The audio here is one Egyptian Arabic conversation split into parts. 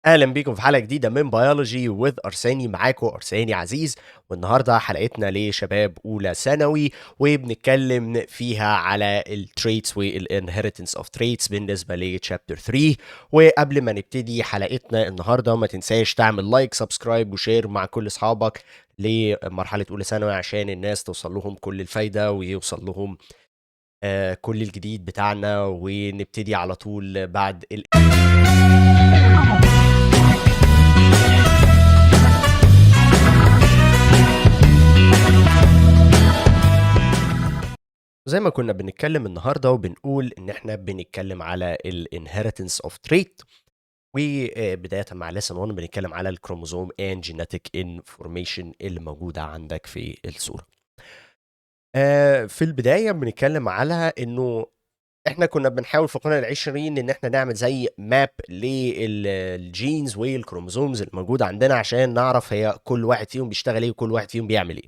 اهلا بيكم في حلقة جديدة من Biology with ارساني. معاكم ارساني عزيز، والنهارده حلقتنا لشباب اولى ثانوي، وبنتكلم فيها على ال traits وال inheritance of traits بالنسبة ل chapter 3. وقبل ما نبتدي حلقتنا النهارده، ما تنساش تعمل like، subscribe و share مع كل اصحابك لمرحلة اولى ثانوي، عشان الناس توصل لهم كل الفايدة ويوصل لهم كل الجديد بتاعنا. ونبتدي على طول بعد ال زي ما كنا بنتكلم النهارده، وبنقول ان احنا بنتكلم على ال inheritance of trait، وبداية مع lesson 1 بنتكلم على ال chromosome and genetic information اللي موجودة عندك في الصورة. في البداية بنتكلم على انه احنا كنا بنحاول في القرن العشرين ان احنا نعمل زي map لل genes وال chromosomes الموجودة عندنا، عشان نعرف هي كل واحد فيهم بيشتغل ايه وكل واحد فيهم بيعمل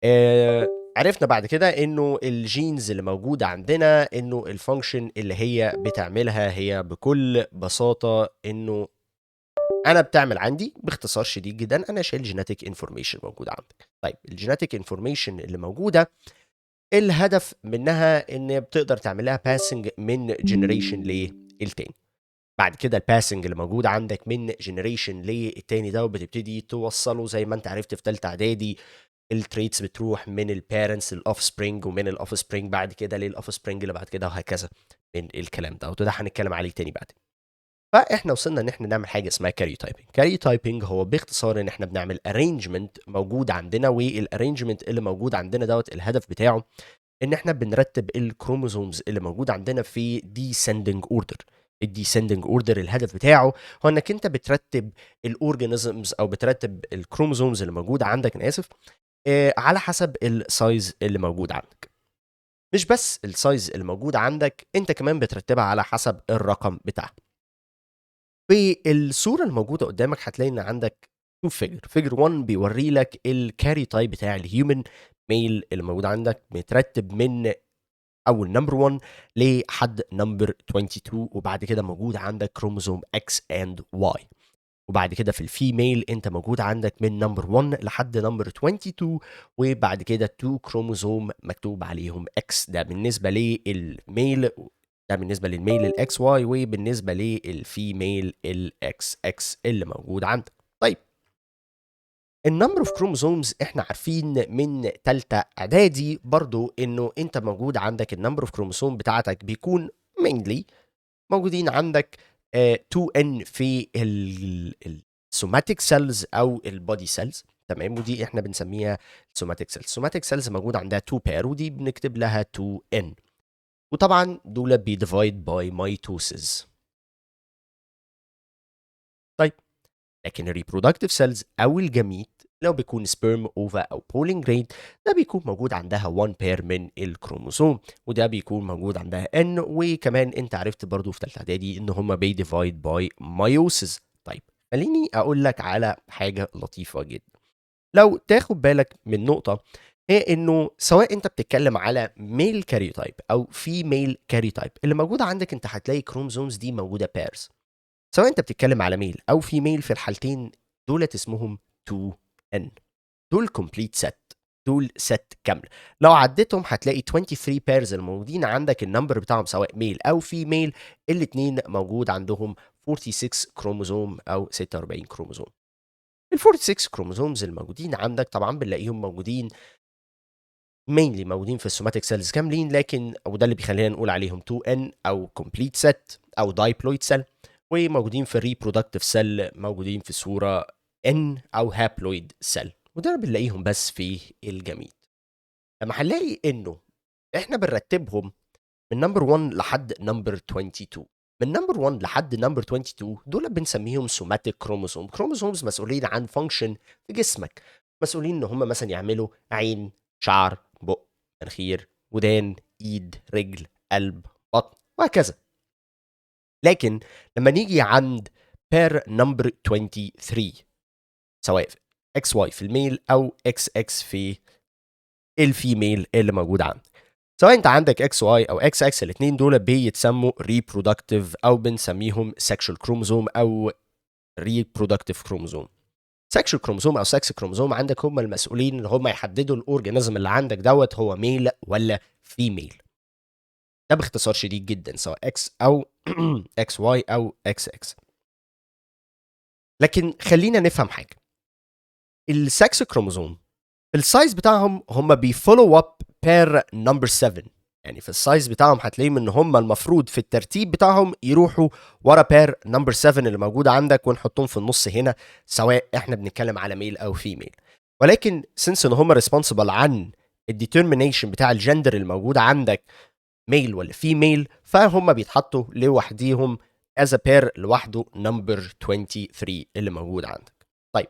ايه. عرفنا بعد كده انه ال genes اللي موجودة عندنا، انه ال function اللي هي بتعملها هي بكل بساطة انه انا بتعمل عندي باختصار شديد جدا، انا شايل genetic information موجودة عندك. طيب، ال genetic information اللي موجودة الهدف منها ان بتقدر تعمل لها passing من generation للتاني. بعد كده ال passing اللي موجود عندك من generation للتاني ده، وبتبتدي توصله زي ما انت عرفت في ثالثة اعدادي، ال traits بتروح من ال parents لل offspring، ومن ال offspring بعد كده لل offspring اللي بعد كده، وهكذا من الكلام ده، وده هنتكلم عليه تاني بعدين. فاحنا وصلنا ان احنا نعمل حاجة اسمها karyotyping. karyotyping هو باختصار ان احنا بنعمل arrangement موجود عندنا، وال arrangement اللي موجود عندنا دوت الهدف بتاعه ان احنا بنرتب ال chromosomes اللي موجود عندنا في descending order. ال descending order الهدف بتاعه هو انك انت بترتب ال organisms او بترتب ال chromosomes اللي موجودة عندك، انا اسف، على حسب ال size اللي موجود عندك. مش بس ال size اللي موجود عندك، انت كمان بترتبها على حسب الرقم بتاعها. في الصورة الموجودة قدامك هتلاقي ان عندك two figure. figure 1 بيوري لك ال karyotype بتاع ال human male اللي موجود عندك، مترتب من اول number 1 لحد number 22، وبعد كده موجود عندك chromosome X and Y. وبعد كده في ال female انت موجود عندك من number 1 لحد number 22، وبعد كده 2 كروموزوم مكتوب عليهم X. ده بالنسبة لل male، ده بالنسبة لل male ال XY، وبالنسبة لل female ال XX اللي موجود عندك. طيب، ال number of chromosomes احنا عارفين من ثالثة اعدادي برضو انه انت موجود عندك ال number of chromosome بتاعتك بيكون mainly موجودين عندك 2 n في ال somatic cells او ال body cells، تمام؟ ودي احنا بنسميها somatic cells. somatic cells موجود عندها 2 pair، ودي بنكتب لها 2 n، وطبعا دول بي divide by mitosis. طيب، لكن ال reproductive cells او ال gamete، لو بيكون sperm، ova او pollen grain، ده بيكون موجود عندها 1 pair من الكروموسوم، وده بيكون موجود عندها n. وكمان انت عرفت برضو في ثالثة اعدادي ان هما بي divide by meiosis. طيب، خليني اقول لك على حاجة لطيفة جدا. لو تاخد بالك من نقطه، هي انه سواء انت بتتكلم على male karyotype او female karyotype اللي موجود عندك، انت هتلاقي chromosomes دي موجودة pairs. سواء انت بتتكلم على male او female، في الحالتين دولت اسمهم 2 n. دول complete set، دول set كامله. لو عديتهم هتلاقي 23 pairs الموجودين عندك، ال number بتاعهم سواء male او female الاثنين موجود عندهم 46 كروموزوم او 46 كروموزوم. ال 46 chromosomes الموجودين عندك طبعا بنلاقيهم موجودين mainly موجودين في ال somatic cells كاملين، لكن وده اللي بيخلينا نقول عليهم 2 n او complete set او diploid cell، وموجودين في ال reproductive cell موجودين في صوره n او haploid cell، وده بنلاقيهم بس في ال gamete. لما هنلاقي انه احنا بنرتبهم من number 1 لحد number 22، من number 1 لحد number 22 دول بنسميهم somatic chromosome، chromosomes مسؤولين عن function في جسمك، مسؤولين ان هم مثلا يعملوا عين، شعر، بق، مناخير، ودان، ايد، رجل، قلب، بطن، وهكذا. لكن لما نيجي عند pair number 23، سواء XY في ال male او XX في ال female اللي موجود عندك، سواء انت عندك XY او XX، الاثنين دول بيتسموا reproductive او بنسميهم sexual chromosome او reproductive chromosome. sexual chromosome او sex chromosome عندك هم المسؤولين ان هم يحددوا ال organism اللي عندك دوت هو male ولا female. ده باختصار شديد جدا، سواء X او XY او XX. لكن خلينا نفهم حاجه، ال sex chromosome ال size بتاعهم هم بي follow up pair number 7. يعني في ال size بتاعهم هتلاقيهم ان هم المفروض في الترتيب بتاعهم يروحوا ورا pair number 7 اللي موجود عندك، ونحطهم في النص هنا، سواء احنا بنتكلم على male او female. ولكن since ان هم responsible عن ال determination بتاع الجندر الموجود عندك، male ولا female، فهم بيتحطوا لوحديهم as a pair لوحده number 23 اللي موجود عندك. طيب،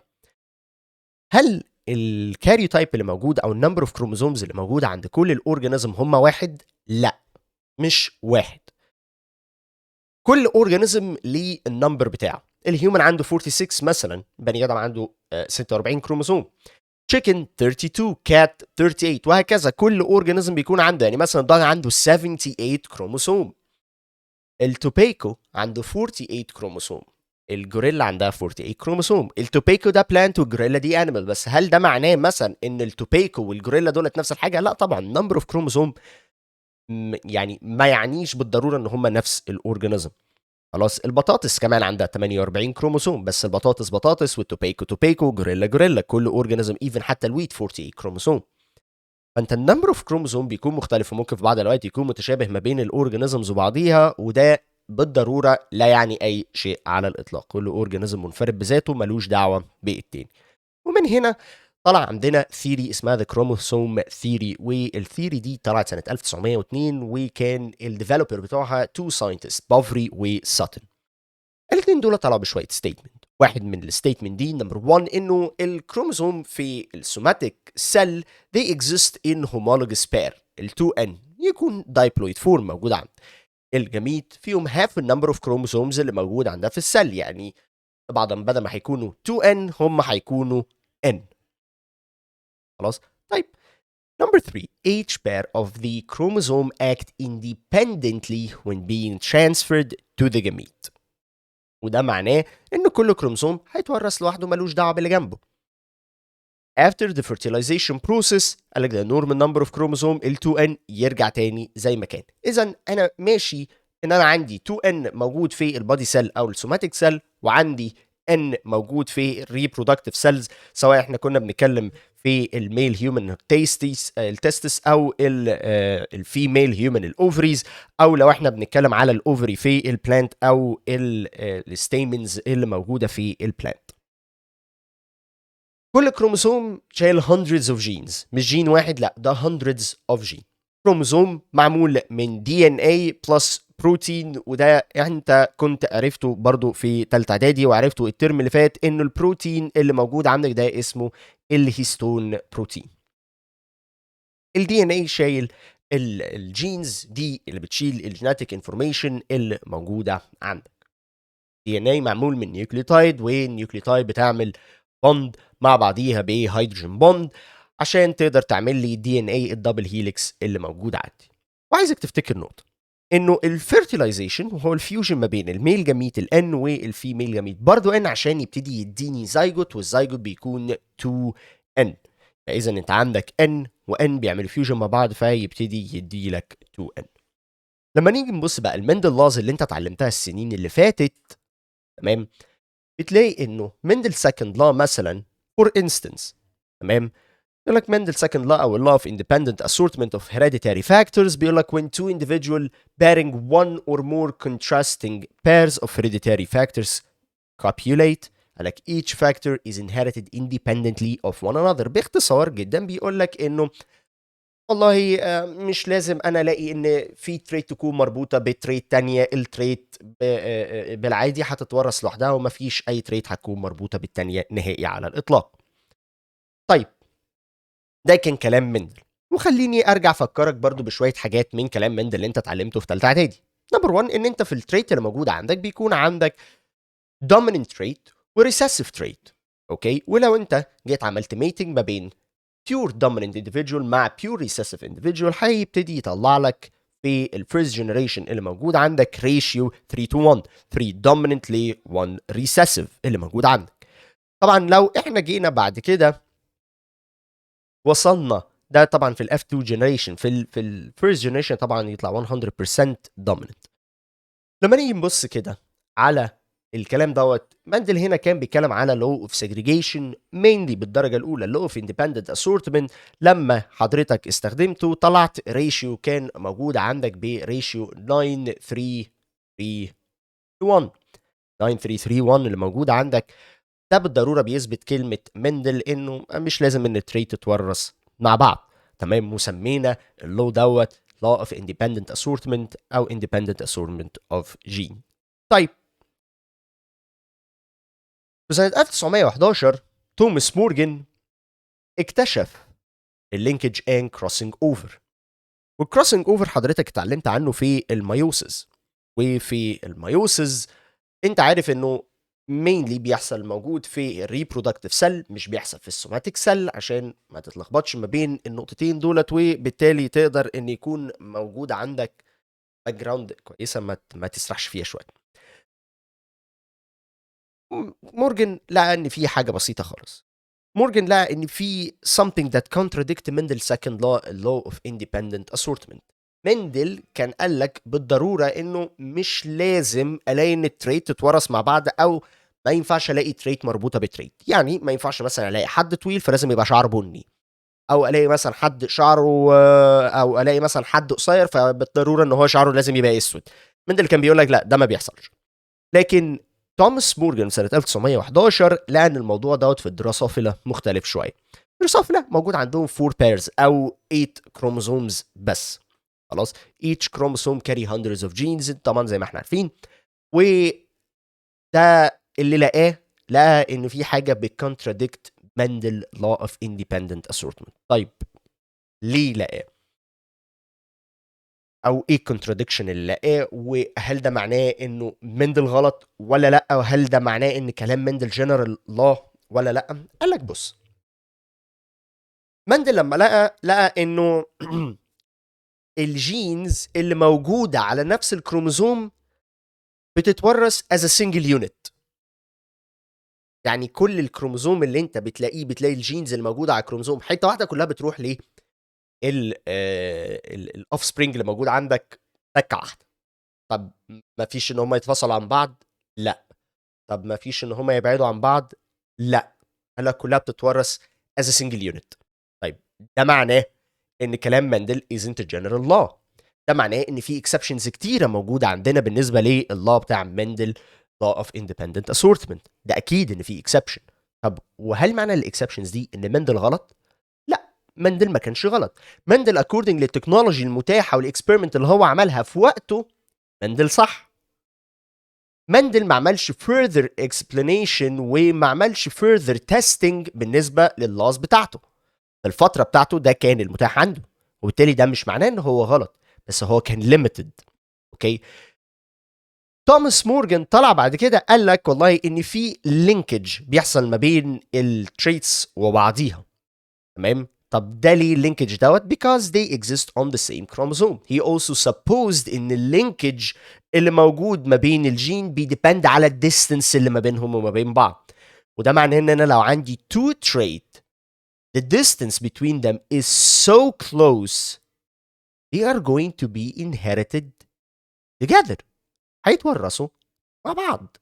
هل ال karyotype اللي موجود او ال number of chromosomes اللي موجود عند كل ال organism هم واحد؟ لا، مش واحد. كل organism ليه ال number بتاعه. ال human عنده 46 مثلا، بني ادم عنده 46 chromosome، chicken 32، cat 38، وهكذا. كل organism بيكون عنده، يعني مثلا ال dog عنده 78 كروموسوم، ال tobacco عنده 48 كروموسوم، الجوريلا عندها 48 كروموسوم. ال tobacco ده plant والجوريلا دي animal، بس هل ده معناه مثلا ان ال tobacco والجوريلا دولت نفس الحاجه؟ لا طبعا. number of chromosome يعني ما يعنيش بالضرورة ان هم نفس ال organism. خلاص، البطاطس كمان عندها 48 كروموسوم، بس البطاطس بطاطس وال tobacco tobacco، جوريلا جوريلا. كل organism، even حتى ال wheat 48 كروموسوم. فانت ال number of chromosome بيكون مختلف، وممكن في بعض الاوقات يكون متشابه ما بين ال organisms وبعضيها، وده بالضرورة لا يعني اي شيء على الاطلاق. كل organism منفرد بذاته، ملوش دعوه بالتاني. ومن هنا طلع عندنا theory اسمها the chromosome theory، وال theory دي طلعت سنة 1902، وكان ال developer بتوعها two scientists، بوفري وساتن. الاثنين دول طلعوا بشوية statement. واحد من ال statement دي، number 1، انه الكروموسوم في ال somatic cell they exist in homologous pair. ال 2n يكون diploid form موجود عند ال gamete، فيهم half ال number of chromosomes اللي موجود عندها في ال cell. يعني بعد بدل ما هيكونوا 2n هم هيكونوا n. خلاص، طيب، number 3، each pair of the chromosome act independently when being transferred to the gamete. وده معناه ان كل كروموسوم هيتورث لوحده، ملوش دعوه باللي جنبه. after the fertilization process، قال لك the normal number of chromosome ال 2n يرجع تاني زي ما كان. اذا انا ماشي ان انا عندي 2n موجود في ال body cell او ال somatic cell، وعندي n موجود في ال reproductive cells، سواء احنا كنا بنتكلم في ال male human testes ال testis او ال female human ال ovaries، او لو احنا بنتكلم على ال ovary في ال plant او ال stamens اللي موجودة في ال plant. كل كروموسوم شايل hundreds of genes، مش جين واحد، لا، ده hundreds of gene. كروموسوم معمول من DNA plus protein، وده انت كنت عرفته برضو في تالتة اعدادي وعرفته الترم اللي فات، انه البروتين اللي موجود عندك ده اسمه ال histone protein. ال DNA شايل ال genes دي اللي بتشيل ال genetic information اللي موجودة عندك. DNA معمول من nucleotide، وال nucleotide بتعمل bond مع بعضيها ب hydrogen bond عشان تقدر تعمل لي DNA ال double helix اللي موجود عندي. وعايزك تفتكر نقطه، انه ال fertilization وهو ال fusion ما بين ال male gamete ال N وال female gamete برضو N، عشان يبتدي يديني zygote، وال zygote بيكون 2 N. فاذا انت عندك N و N بيعملوا fusion مع بعض، فيبتدي يدي لك 2 N. لما نيجي نبص بقى ال Mendel laws اللي انت اتعلمتها السنين اللي فاتت، تمام، بتلاقي انه Mendel second law مثلا، for instance، تمام، يقول لك Mendel second law او law of independent assortment of hereditary factors، بيقول لك when two individual bearing one or more contrasting pairs of hereditary factors copulate، قال لك each factor is inherited independently of one another. باختصار جدا بيقول لك انه والله مش لازم انا الاقي ان في trait تكون مربوطة ب trait تانية. ال trait بالعادي هتتورث لوحدها، ومفيش اي trait هتكون مربوطة بالتانية نهائي على الاطلاق. طيب، ده كان كلام مندل، وخليني ارجع افكرك برضو بشوية حاجات من كلام مندل اللي انت اتعلمته في ثالثة اعدادي. number 1، ان انت في ال trait اللي موجود عندك بيكون عندك dominant trait و recessive trait، okay؟ ولو انت جيت عملت mating ما بين pure dominant individual مع pure recessive individual، هيبتدي يطلع لك في ال first generation اللي موجود عندك ratio 3 to 1، 3 dominant ل 1 recessive اللي موجود عندك. طبعا لو احنا جينا بعد كده وصلنا، ده طبعا في ال F2 generation، في ال first generation طبعا يطلع 100% dominant. لما نيجي نبص كده على الكلام دوت، مندل هنا كان بيتكلم على law of segregation mainly بالدرجة الاولى، law of independent assortment. لما حضرتك استخدمته طلعت ratio كان موجود عندك ب ratio 9 3 3 1، 9 3 3 1 اللي موجود عندك. ده بالضرورة بيثبت كلمة مندل انه مش لازم ان ال trait تتورث مع بعض، تمام؟ وسمينا ال law دوت law of independent assortment او independent assortment of gene. طيب، في سنة 1911 توماس مورجان اكتشف ال linkage and crossing over. وال crossing over حضرتك اتعلمت عنه في ال meiosis، وفي ال meiosis انت عارف انه mainly بيحصل موجود في ال reproductive cell، مش بيحصل في ال somatic cell، عشان ما تتلخبطش ما بين النقطتين دولت، وبالتالي تقدر ان يكون موجود عندك background كويسة ما تسرحش فيها شويه. مورجان لقى ان في حاجة بسيطة خالص. مورجان لقى ان في something that contradict Mendel's second law، law of independent assortment. مندل كان قال لك بالضرورة انه مش لازم الاقي ان ال trait تتورث مع بعض، او ما ينفعش الاقي trait مربوطة ب trait. يعني ما ينفعش مثلا الاقي حد طويل فلازم يبقى شعره بني، او الاقي مثلا حد شعره، او الاقي مثلا حد قصير فبالضروره ان هو شعره لازم يبقى اسود. مندل كان بيقول لك لا، ده ما بيحصلش. لكن توماس مورجان سنة 1911 لقى ان الموضوع دوت في ال Drosophila مختلف شويه. ال Drosophila موجود عندهم 4 pairs او 8 chromosomes بس، خلاص؟ each chromosome carry hundreds of genes طبعا زي ما احنا عارفين. وده اللي لقاه، لقى ان في حاجة بت contradict مندل law of independent assortment. طيب، ليه لقاه؟ او ايه ال contradiction اللي لقاه؟ وهل ده معناه انه مندل غلط ولا لا؟ وهل ده معناه ان كلام مندل general law ولا لا؟ قال لك بص، مندل لما لقى انه ال genes اللي موجودة على نفس الكروموزوم بتتورث as a single unit. يعني كل الكروموزوم اللي انت بتلاقيه، بتلاقي ال genes اللي موجودة على الكروموزوم حتة واحدة كلها بتروح ليه ال offspring اللي موجود عندك تكه واحده. طب ما فيش ان هم يتفصلوا عن بعض؟ لا. طب ما فيش ان هم يبعدوا عن بعض؟ لا. قال لك كلها بتتورث as a single unit. طيب، ده معناه ان كلام مندل isn't a general law. ده معناه ان في exceptions كتيرة موجودة عندنا بالنسبة لل law بتاع مندل، law of independent assortment. ده اكيد ان في exception. طب وهل معنى ال exceptions دي ان مندل غلط؟ لا، مندل ما كانش غلط. مندل according لل technology المتاحة وال experiment اللي هو عملها في وقته، مندل صح. مندل ما عملش further explanation وما عملش further testing بالنسبة لل laws بتاعته في الفترة بتاعته. ده كان المتاح عنده، وبالتالي ده مش معناه ان هو غلط، بس هو كان limited، okay؟ توماس مورجان طلع بعد كده قال لك والله ان في linkage بيحصل ما بين ال traits وبعضيها، تمام؟ طب ده ليه ال linkage دوت؟ because they exist on the same chromosome. he also supposed ان ال linkage اللي موجود ما بين الجين بي depend على ال distance اللي ما بينهم وما بين بعض. وده معناه ان انا لو عندي two trait، the distance between them is so close، they are going to be inherited together، هيتورثوا مع بعض.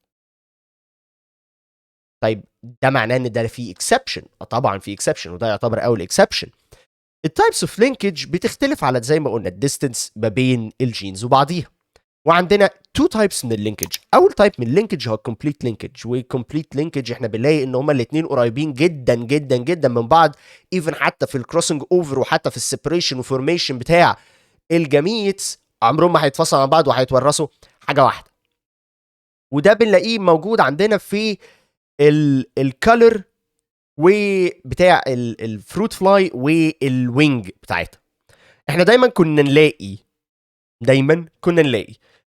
طيب، ده معناه ان ده في exception؟ اه طبعا في exception، وده يعتبر اول exception. ال types of linkage بتختلف على زي ما قلنا ال distance ما بين ال genes وبعضيها. وعندنا two types من ال linkage. اول type من ال linkage هو complete linkage، وال complete linkage احنا بنلاقي ان هما الاثنين قريبين جدا جدا جدا من بعض، even حتى في ال crossing over وحتى في ال separation و formation بتاع ال gametes عمرهم ما هيتفصلوا عن بعض وهيتورثوا حاجة واحده. وده بنلاقيه موجود عندنا في ال color وبتاع ال fruit fly وال wing بتاعتها. احنا دايما كنا نلاقي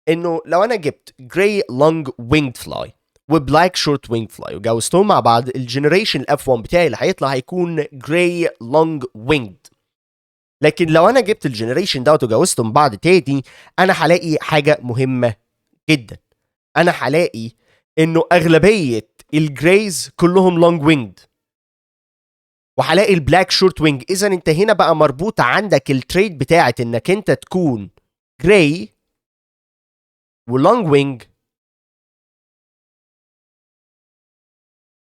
انه لو انا جبت gray long winged fly و black short winged fly وجوزتهم مع بعض، ال generation ال F1 بتاعي اللي هيطلع هيكون gray long winged. لكن لو انا جبت ال generation دوت وجوزتهم بعض تاني، انا هلاقي حاجة مهمة جدا. انا هلاقي انه اغلبية ال greys كلهم long winged، وهلاقي ال black short wing. اذا انت هنا بقى مربوط عندك ال trait بتاعت انك انت تكون gray و long wing،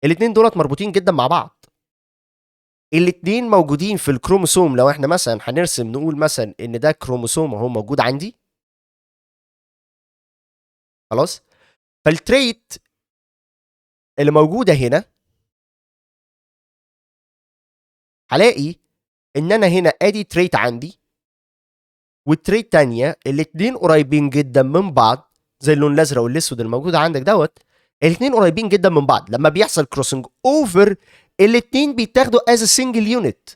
الاثنين دولت مربوطين جدا مع بعض. الاثنين موجودين في الكروموسوم. لو احنا مثلا هنرسم نقول مثلا ان ده كروموسوم اهو موجود عندي، خلاص. فال trait اللي موجودة هنا هلاقي ان انا هنا ادي trait عندي وال trait تانية، الاتنين قريبين جدا من بعض زي اللون الازرق والاسود الموجود عندك دوت، الاتنين قريبين جدا من بعض. لما بيحصل crossing over الاتنين بيتاخدوا as single unit،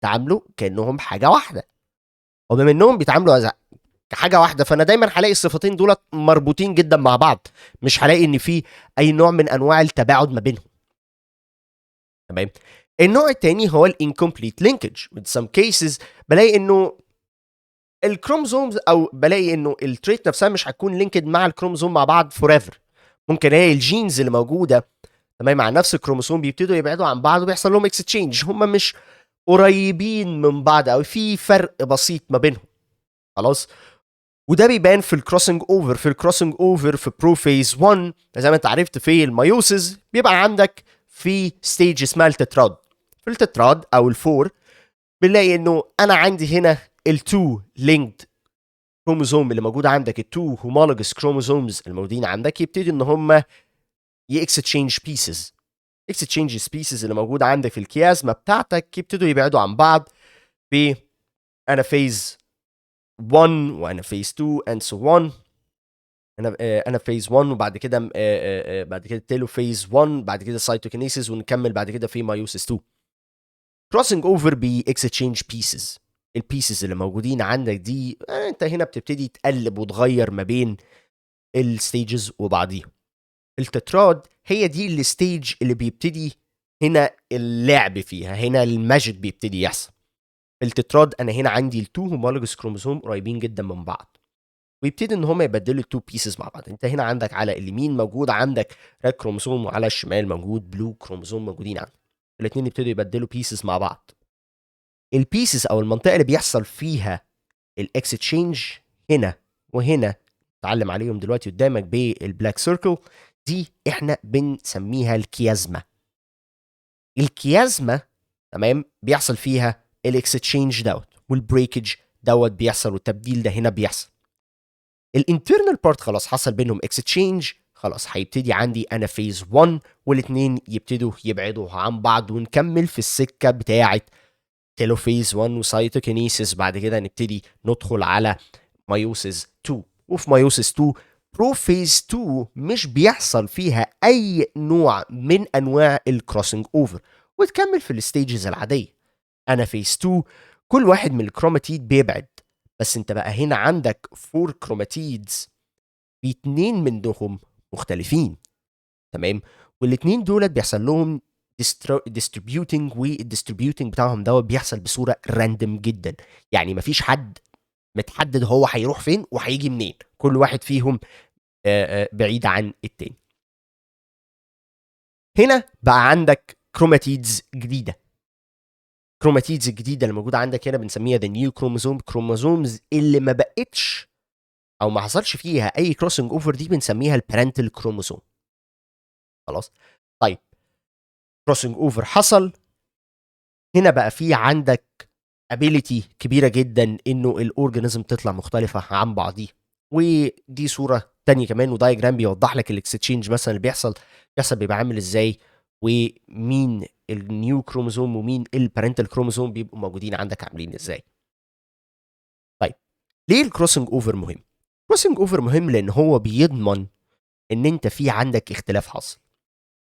تعاملوا كانهم حاجة واحدة، وبما انهم بيتعاملوا as كحاجة واحدة فانا دايما هلاقي الصفتين دولت مربوطين جدا مع بعض، مش هلاقي ان في اي نوع من انواع التباعد ما بينهم. تمام. النوع الثاني هو ال incomplete linkage. In some cases بلاقي انه ال chromosomes او بلاقي انه ال trait نفسها مش هتكون linked مع الكروموزوم مع بعض forever. ممكن الاقي ال genes اللي موجودة تمام مع نفس الكروموسوم بيبتدوا يبعدوا عن بعض وبيحصل لهم اكستشينج، هم مش قريبين من بعض او في فرق بسيط ما بينهم، خلاص. وده بيبان في ال crossing over. في ال crossing over في prophase 1 زي ما انت عرفت في ال meiosis بيبقى عندك في stage اسمها ال tetrad. في ال tetrad او ال four بنلاقي انه انا عندي هنا ال two linked chromosome اللي موجود عندك، ال two homologous chromosomes الموجودين عندك، يبتدي ان هم ي exchange pieces. exchange pieces اللي موجود عندك في ال chiasma بتاعتك يبتدوا يبعدوا عن بعض في anaphase 1 و anaphase 2 and so on. Anaphase 1 وبعد كده بعد كده telophase 1، بعد كده cytokinesis، ونكمل بعد كده في meiosis 2. crossing over ب exchange pieces. ال pieces اللي موجودين عندك دي انت هنا بتبتدي تقلب وتغير ما بين ال stages وبعضيها. ال tetrad هي دي ال stage اللي بيبتدي هنا اللعب فيها، هنا ال magic بيبتدي يحصل. ال tetrad انا هنا عندي ال two homologous chromosome قريبين جدا من بعض، ويبتدي ان هم يبدلوا ال two pieces مع بعض. انت هنا عندك على اليمين موجود عندك red chromosome وعلى الشمال موجود blue chromosome موجودين عندك، الاثنين يبتدوا يبدلوا pieces مع بعض. ال pieces او المنطقة اللي بيحصل فيها ال exchange هنا وهنا تعلم عليهم دلوقتي قدامك بال black circle دي احنا بنسميها ال chiasma. ال chiasma تمام بيحصل فيها ال exchange دوت وال breakage دوت بيحصل، والتبديل ده هنا بيحصل. ال internal part خلاص حصل بينهم exchange، خلاص هيبتدي عندي anaphase 1 والاثنين يبتدوا يبعدوا عن بعض، ونكمل في السكة بتاعه telophase 1 و cytokinesis. بعد كده نبتدي ندخل على meiosis 2، وفي meiosis 2 prophase 2 مش بيحصل فيها اي نوع من انواع ال crossing over، وتكمل في ال stages العادية. anaphase 2 كل واحد من الكروماتيد بيبعد، بس انت بقى هنا عندك 4 chromatids في 2 منهم مختلفين، تمام، والاثنين دولت بيحصل لهم distributing، وال distributing بتاعهم دوت بيحصل بصورة random جدا، يعني مفيش حد متحدد هو هيروح فين وهيجي منين، كل واحد فيهم بعيد عن التاني. هنا بقى عندك chromatids جديدة. chromatids الجديدة اللي موجودة عندك هنا بنسميها the new chromosome. chromosomes اللي ما بقتش او ما حصلش فيها اي crossing over دي بنسميها ال parental chromosome. خلاص؟ طيب crossing over حصل، هنا بقى في عندك ability كبيرة جدا انه ال organism تطلع مختلفة عن بعضيها. ودي صوره تانية كمان و diagram بيوضح لك ال exchange مثلا اللي بيحصل بيبقى عامل ازاي، ومين ال new chromosome ومين ال parental chromosome بيبقوا موجودين عندك عاملين ازاي. طيب ليه ال crossing over مهم؟ ال crossing over مهم لان هو بيضمن ان انت في عندك اختلاف حاصل،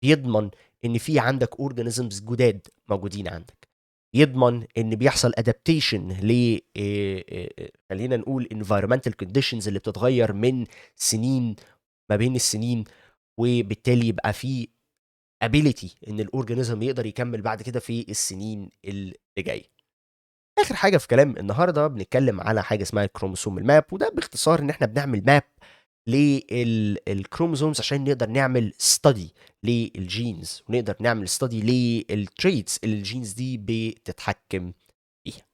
بيضمن ان في عندك organisms جداد موجودين عندك، يضمن ان بيحصل adaptation ل خلينا نقول environmental conditions اللي بتتغير من سنين ما بين السنين، وبالتالي يبقى في ability إن ال organism يقدر يكمّل بعد كده في السنين اللي جاية. آخر حاجة في كلام النهارده بنتكلم على حاجة اسمها ال chromosomal map، وده باختصار إن إحنا بنعمل map لل chromosomes عشان نقدر نعمل study لل genes ونقدر نعمل study لل traits اللي ال genes دي بتتحكم فيها.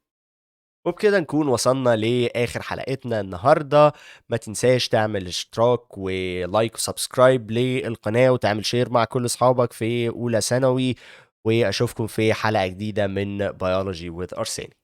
وبكده نكون وصلنا لآخر حلقتنا النهارده. ما تنساش تعمل اشتراك و like و subscribe للقناة وتعمل share مع كل أصحابك في أولى ثانوي، وأشوفكم في حلقة جديدة من Biology with أرساني.